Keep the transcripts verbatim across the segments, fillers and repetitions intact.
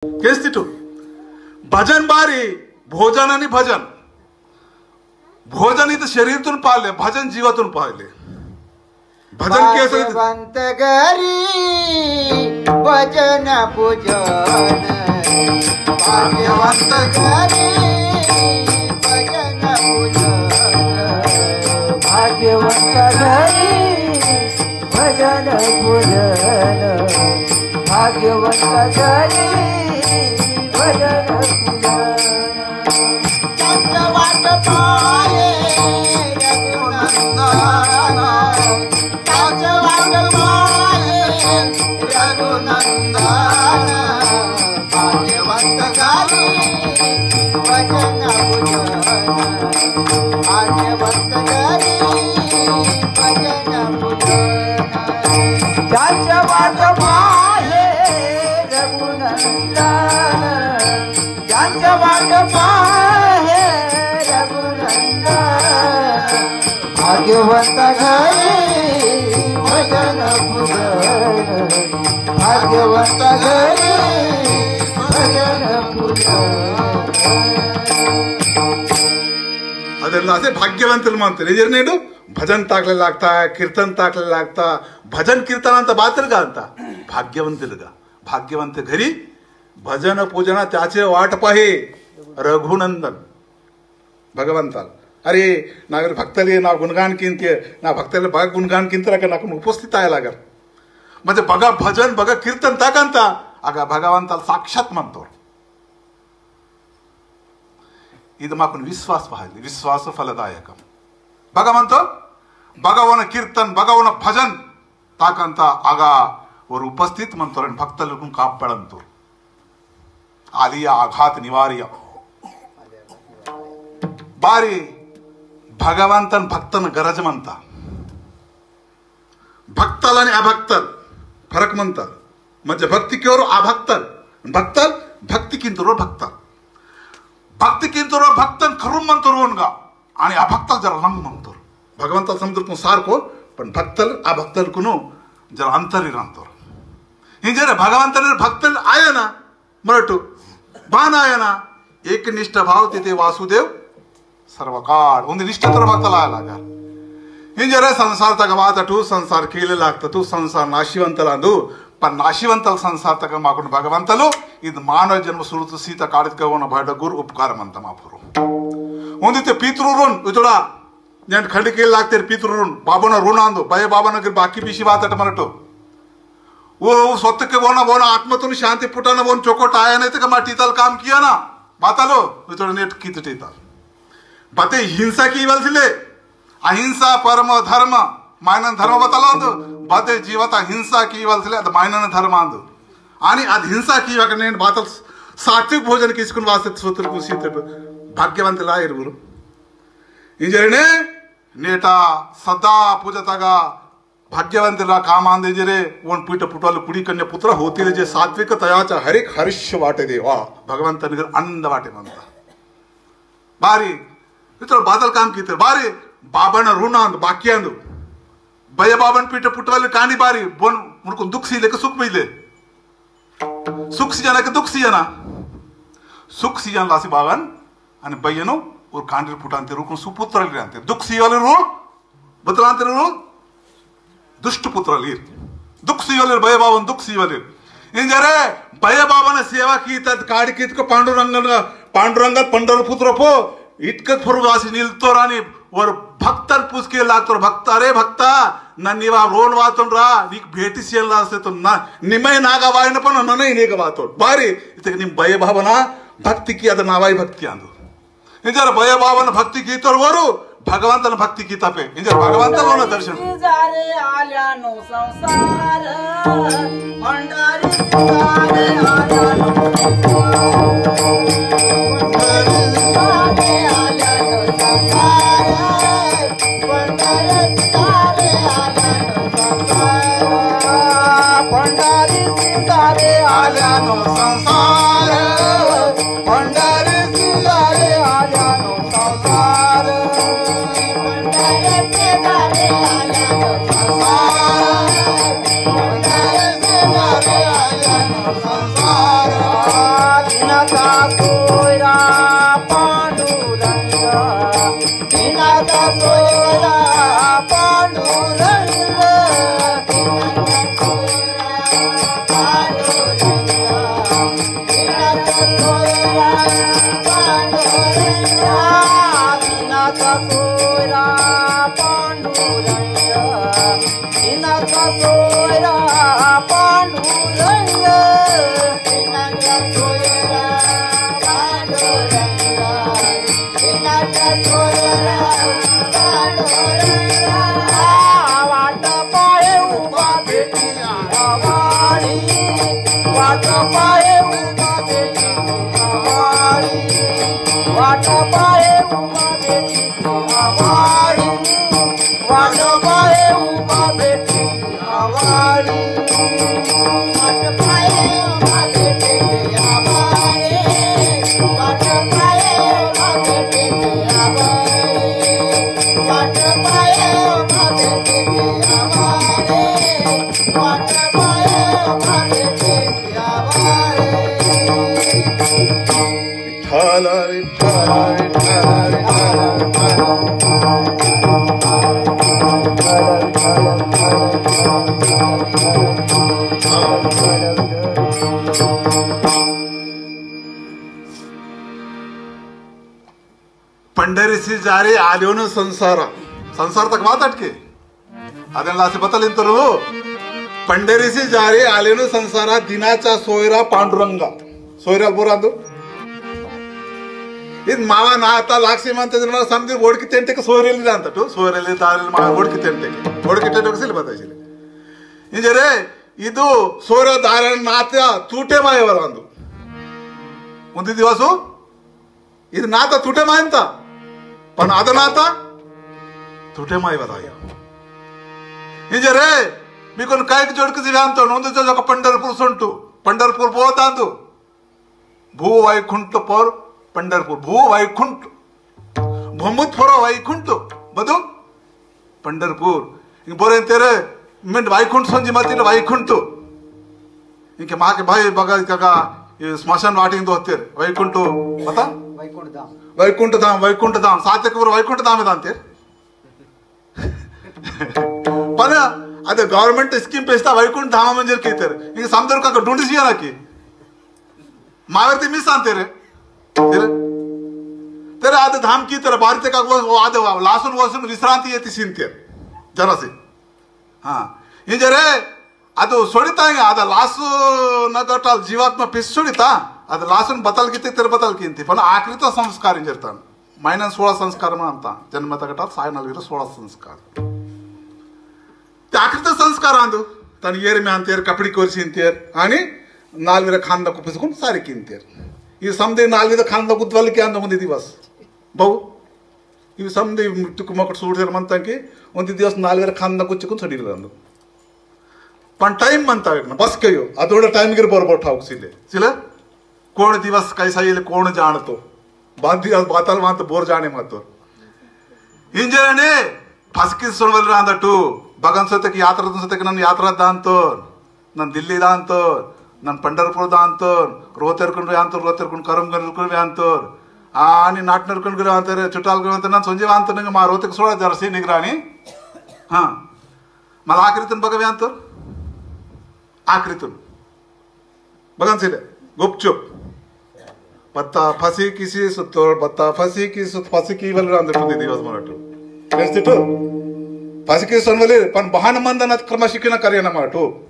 केस्तिटु भजन बारी, भोजन अनि भजन। भोजन इद शरीर तुन पाले, भजन जीव तुन पाले। भजन केसो इद भाग्यवंत गरी भजन पूजन, भाग्यवंत गरी भजन पूजन, भाग्यवंत गरी भजन पूजन, भाग्यवंत गरी भजन पूजन। भाग्यवंत गरी भजन पूजन, भाग्यवंत गरी भजन पूजन। अदर लासे भाग्यवंतुलु मंतोर। इजर नेडु भजन ताकले लागता, कीर्तन ताकले लागता, भजन कीर्तन अंत बातुर गा अंत भाग्यवंतुलु गा। भाग्यवंत गरी भजन पूजन त्याचे वाट पाहे रघुनंदन। भगवंताल। अरे, नागर भक्तले ना गुणगान किंते, ना भक्तले बाग गुणगान किंतरा का नाकुन उपस्थित आया लागर। म्हणजे बगा भजन, बगा कीर्तन ताकंता, अगा भगवंताल साक्षात मंतोर। इद माकुन विश्वास पाहिजे, विश्वास फलदायकम। भगवंत, भगवन कीर्तन, भगवन भजन, ताकंता आगा ओर उपस्थित मंतोर, भक्तलकुन कापाडंतोर। आलिया आघात निवारिया। बारी भगवंतन भक्तन गरज मंता। भक्तल अनि अभक्तल फरक मंता। मध्य भक्ति केवरो अभक्तल। भक्तल भक्ति किंतरो भक्तल। भक्ति किंतरो भक्तन खरुम मंतरो उनगा। आणि अभक्तल जरा लंग मंतोर। भगवंतल समुद्र कुन सार को, पण भक्तल, अभक्तल कुनो जरा अंतरी रंतोर। इंजेरे भगवंतल भक्तल आयना, मरटु, बान आयना, एक निष्ठ भाव तिथे वासुदेव सर्वकाळ। उन्दी निष्ठ तर भक्तल आया लागा। इंजेरे संसार तक वातटु, संसार कीले लागतटु, संसार नाशिवंतल आंदु, पण नाशिवंतल संसार तक माकुन भगवंतलु, इद मानव जन्म सुरुत सीता काडित कवोन भडगुर उपकार मंत मापुरु। उन्दी ते पितृ ऋण, उतड़ा, नेन खंड के लागते पितृ ऋण, बाबन ऋण आंदो, बये बाबन के बाकी पीसी बात अट मरटो। वो, वो सत्य के वोना, वोना आत्मा तुन शांति पुटाना, वोन चोकोट आया नहीं तो कमा टीतल काम किया ना, बातलो, उतड़ा नेट की तो टीतल। बते हिंसा की वल सिले, अहिंसा परम धर्म, मायनन धर्म बतल आंदु, बते जीवत हिंसा की वल सिले, अद मायनन धर्म आंदु। आनी अद हिंसा की वक नेन बातल सात्विक भोजन किसकुन वास्ते सूत्र कुन सीते भाग्यवंत लायर गुरु। इंजरने नेटा सदा पूजतगा भाग्यवंत ला काम आंदे जरे, ओन पीठ पुटल कुड़ी कन्या पुत्र होती ले जे सात्विक तयाचा हरिक हर्ष वाटे देवा, भगवंत निगर आनंद वाटे मंता। बारी, इतर बादल काम कीते, बारी, बाबन ऋण आंद, बाकी आंदु। बय बाबन पीठ पुटवाले कांडी बारी, बोन मुरकुन दुख सी लेके सुख मिले। सुख सी जाना के दुख सी जाना। सुख सी जान लासी बाबन, अनि बयनो, और कांडी पुटांते रुकुन सुपुत्र लिरांते। दुख सी वाले रो, बतलांते रो, दुष्ट पुत्र लीर। दुख सीवलीर, बय बाबन दुख सीवलीर। इंजरे बय बाबन सेवा कीतत काड़ी कीतक पांडुरंगन, पांडुरंगत पंढरपुत्र पो, इतक फुरवासी निलतोरानी, वर भक्तन पूसके लागतोर, भक्ता रे भक्ता, नन्नी वा रोन वातोन रा, नीक भेटी सियन लासे तो ना, निमय नागा वाइन पन ननई नीक वातोन। बारी, इतक निम बय बाबना भक्ति कियात नावाई भक्ति आंदु। इंजर बय बाबन भक्ति कीतोर वरु भगवंतन भक्ति कीतपे। इंजर भगवंतन लोन दर्शन। सिंगारे आल्यानो संसार, भंडारी सिंगारे आल्यानो संसार, भंडारी सिंगारे आल्यानो संसार, भंडारी सिंगारे आल्यानो संसार, भंडारी सिंगारे आल्यानो संसार। पंढरी सिंगारे आल्यानो संसार। पंढरी सिंगारे आल्यानो संसार। पंढरी सिंगारे आल्यानो संसार। पंढरीसी जारी आलेनु संसारा, संसार तक बात अटके। अदेन लासे बतल इंतरु, पंढरीसी जारी आलेनु संसारा दिनाचा सोयरा पांडुरंगा। सोयरा बोरांदु। इद मावा ना आता लाक्सी मंते जन समझे वोड़की तेंटे के सोयरेली दांता तू, सोयरेली दारेली मावा वोड़की तेंटे के। वोड़की तेंटे के सिल बताइसिले। इंजरे, इदु सोयरा दारेन नात्या तूटे माय वरांदु। उन्दी दिवसु, इद नाता तुटे मायनता, पण अद नाता तुटे माय वदायो। इंजरे, मीकुन कायक जोड़क जिव्यांतो, नोंद जो जक पंढरपूर सोंटू, पंढरपूर बोतांदु। भू वैकुंठ पर पंढरपूर, भू वैकुंठ। भूमुत पर वैकुंठ, बदु पंढरपूर। इंग बोरे तेरे, मिंट वैकुंठ संजी मत वैकुंठ। इनके माँ के भाई बगल का, का, ये स्मशान वाटिंग दो तेरे, वैकुंठ, पता? वैकुंठ धाम। वैकुंठ धाम, वैकुंठ धाम। साथ के पूरा वैकुंठ धाम है दान तेरे। पण अदे government scheme पेस्ता वैकुंठ धाम मंजर की तेरे। इंग समदर का ढूंढ सिया ना की। मावरती मिस आंते रे। तेरे, तेरे आदे धाम की तेरे बारी ते का वो, वो आदे वा-, लासुन वोसुन विश्रांति येती सीन तेरे। जरा से। हाँ। इंजरे, अदु सोडिता इंग, आदे लासु नगटाल जीवात्मा पिस सोडिता, आदे लासुन बतल कीते तेरे बतल कींती। पण आखिरी तो संस्कार इंजरता। मायनन सोळा संस्कार मानता। जन्म तगटाल साय नालवीर सोळा संस्कार। ते आखिरी तो संस्कार आंदु, तन येर में अंतेर, कपड़ी कोरसी इंतेर, आनी नालवीर खांदा कुपिसकुन सारी किंतेर। ये समदे नालवीर खांदा कुद्वल के आंदु उन्दी दिवस। बहु, ये समदे टुक मकट सूट सेर मनता के, उन्दी दिवस नालवीर खांदा कुच्चकुन सड़ी लंदु। पण time मनता वेकना, बस कयो, अदोड़ा time गिर बरोबर ठाउक सिले। सिले? कोण दिवस कैसा येले कोण जानतो। बांधी अस बातल वांत बोर जाने मातो। इंजरने फसकी सोनवल रांदटू। बगन सोतेक यात्रा तुन सोतेक नन यात्रा दांतो। नन दिल्ली दांतो। नन पंढरपुर दांतो। रोतेर कुन रांतो, रोतेर कुन करम गन कुन रांतो। आनी नाटनर कुन रांतो रे, चुटाल कुन रांतो, नन सोंजे वांतो नंग मा रोतेक सोड़ा जरसी निगरानी। हाँ। मला आखिरी तुन बगा रांतो। आखिरी तुन। बगन सिले, गुपचुप। बत्ता फसी किसी सुत्तोर, बत्ता फसी की सुत, फसी की वल रांदे टू दिवस मराठू। बेस्ती टू। फसी की सोनवली, पण बहान मंदन अतिक्रम शिकिन करियन मराठू।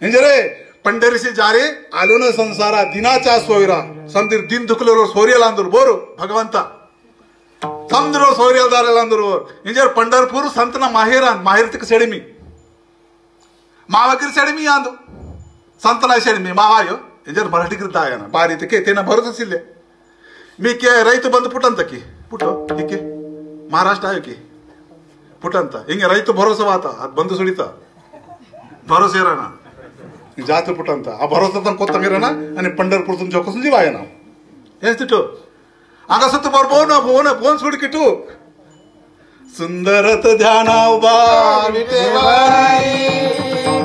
इंजरे, पंढरीसी जारी, आलोन संसारा, दिनाचा सोयरा, संदिर दिन दुखलो सोरियल आंदुर बोरो, भगवंता। संदिरो सोरियल दारल आंदुर बोर। इंजर पंढरपुर संतना माहेरान, माहेर तिक सेडिमी। मावा गिर सेडिमी आंदु। संतना सेडिमी मावायो। इंजर मराठी गिर दायना। बारी ते के तेना भरोसा सिल्ले। मी के रैतु बंद पुटंत की। पुटो, हिके। महाराष्ट्र आयो की। पुटंत। इंगे रैतु भरोसा वाता। अद बंद सुड़िता। भरोसा रहना। जातु पुटंत। आ भरोसा तन कोत्तंग रहना। अनि पंढरपुर तुम जोको सुंजी वायना। एस तिटो। आगा सत्तु बर बोन, बोन, बोन सुड़ किटू। सुंदरत ध्यान उबा विटेवाई,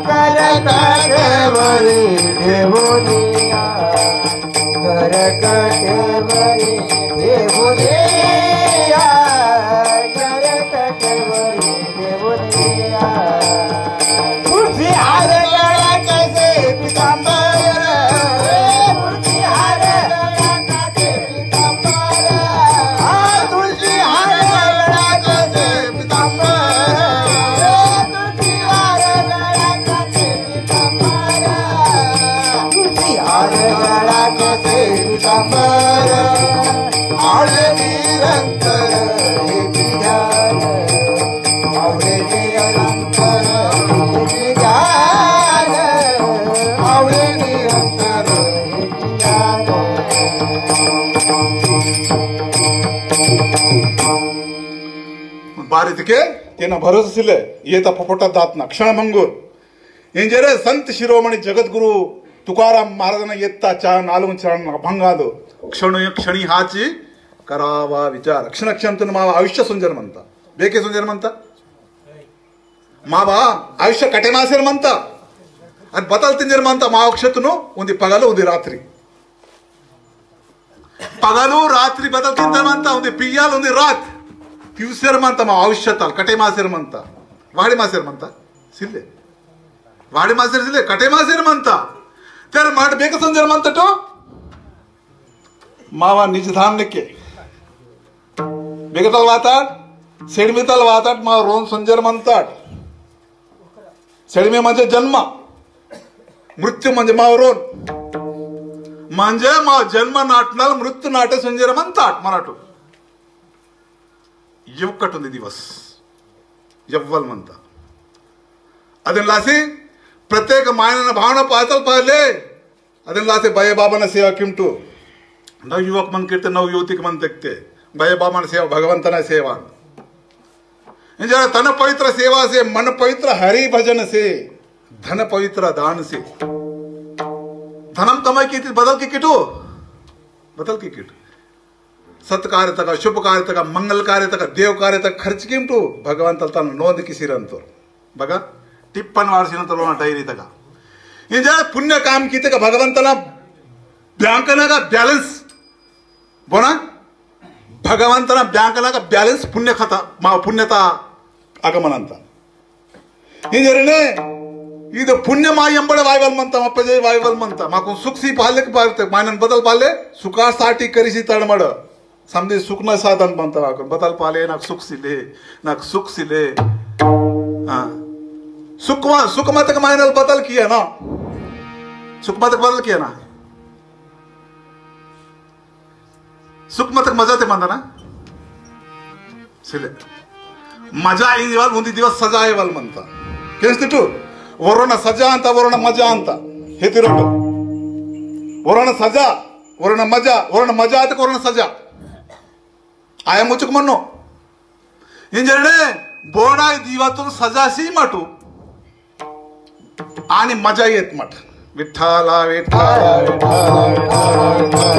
करकटवरी देवोनिया, करकटवरी देवोनिया, कर बारितके तेना भरोसा सिले, येता पोपटा दातना क्षण मंगूर। इंजेरे संत शिरोमणी जगद्गुरु तुकाराम महाराजना येत्ता चा नालुंग चरण अभंगादु। क्षण क्षणी हाची करावा विचार। क्षण क्षण तुन मावा आयुष्य सुंजर मंता। बेके सुंजर मंता? मावा आयुष्य कटे मासेर मंता। अद बतल तिंजर मंता मावा क्षतुनु उंदी पगल उंदी रात्रि। पगलु रात्रि बदल किंतन मंता उंदी पियाल उंदी रात। तिवसेर मंता मा आयुष्यताल कटे मासेर मंता। वाड़े मासेर मंता। सिल्ले। वाड़े मासेर सिल्ले कटे मासेर मंता। तेर माट बेक संजर मंता तो। मावा निज धाम निके। बेगतल वाताट। सेडमितल वाताट मा रोन संजर मंताट। सेडमे म्हणजे जन्म, मृत्यू म्हणजे मावरोन। म्हणजे मा जन्म नाटनाल मृत्यू नाटे संजर मंताट मराठो। युवकट उंदी दिवस यव्वल मंता। अदन लासी प्रत्येक मायनन भावना पातल पाले। अदन लासे बये बाबाना सेवा किमटू। नव युवक मन किरते, नव युवतिक मन देखते। बये बाबाना सेवा, भगवंतना सेवा। इंजा तन पवित्र सेवा से, मन पवित्र हरि भजन से, धन पवित्र दान से। धनम कमाई की थी, बदल की किटू। बदल की किटू। सत्कार्य तका, शुभ कार्य तका, मंगल कार्य तका, देव कार्य तका खर्च किमटू। भगवंतल तन नोंद किसिरंतोर। बगा, टिप्पन वारसिन तलोना डायरी तगा। इंजा पुण्य काम कीते का भगवंतला ब्यांकना का बैलेंस। बोना? भगवंतला ब्यांकना का बैलेंस पुण्य खाता, मा पुण्यता आगमन अंता। इंजरने, इद पुण्य मा यंबड़ वाइवल मंता, मा पजे वाइवल मंता, मा को सुख सी पाले के पाले, मानन बदल पाले, सुखा साटी करी सी तड़मड़। समझे सुख न साधन बनता वाकर, बदल पाले, ना सुख सिले, ना सुख सिले। हाँ। सुख मा-, सुख मत के मायनल बदल किया ना। सुख मत के बदल किया ना। सुख मत के मजा ते मंदा ना। सिले। मजा इंजवाल उंदी दिवस सजा आयवाल मंता। केंस्तिटू? वरोना सजा अंता, वरोना मजा अंता। हेती रोटो। वरोना सजा, वरोना मजा, वरोना मजा आते, वरोना सजा। आया मुचुक मन्नो। इंजरने बोड़ा दीवातुन सजा सी मटू। आनी मजा येत मट। विठाला, विठाला, विठाला, विठाला, विठाला।